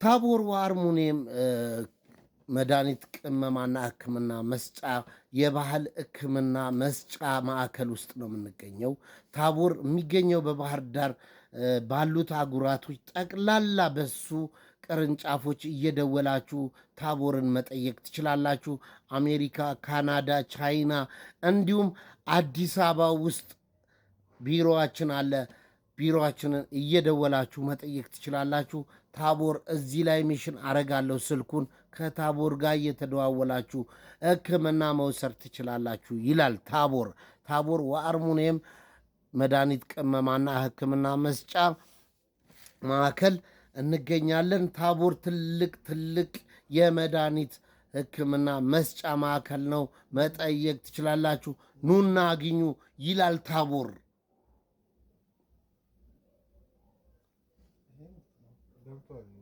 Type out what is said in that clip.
ታቦር ወአርሙኔም መድኃኒት ቅመማና ሕክምና መስጫ የባህል ሕክምና መስጫ ማዕከል ውስጥ ነው የምንገኘው። ታቦር የሚገኘው በባህር ዳር ባሉት አጉራቶች ጠቅላላ በሱ ቅርንጫፎች እየደወላችሁ ታቦርን መጠየቅ ትችላላችሁ። አሜሪካ፣ ካናዳ፣ ቻይና እንዲሁም አዲስ አበባ ውስጥ ቢሮዋችን አለ። ቢሮአችንን እየደወላችሁ መጠየቅ ትችላላችሁ። ታቦር እዚህ ላይ mission አረጋለሁ። ስልኩን ከታቦር ጋር እየተደዋወላችሁ ሕክምና መውሰድ ትችላላችሁ ይላል ታቦር። ታቦር ወአርሙኔም መድኃኒት ቅመማና ሕክምና መስጫ ማዕከል እንገኛለን። ታቦር ትልቅ ትልቅ የመድኃኒት ሕክምና መስጫ ማዕከል ነው። መጠየቅ ትችላላችሁ። ኑና አግኙ ይላል ታቦር። ገብቷል።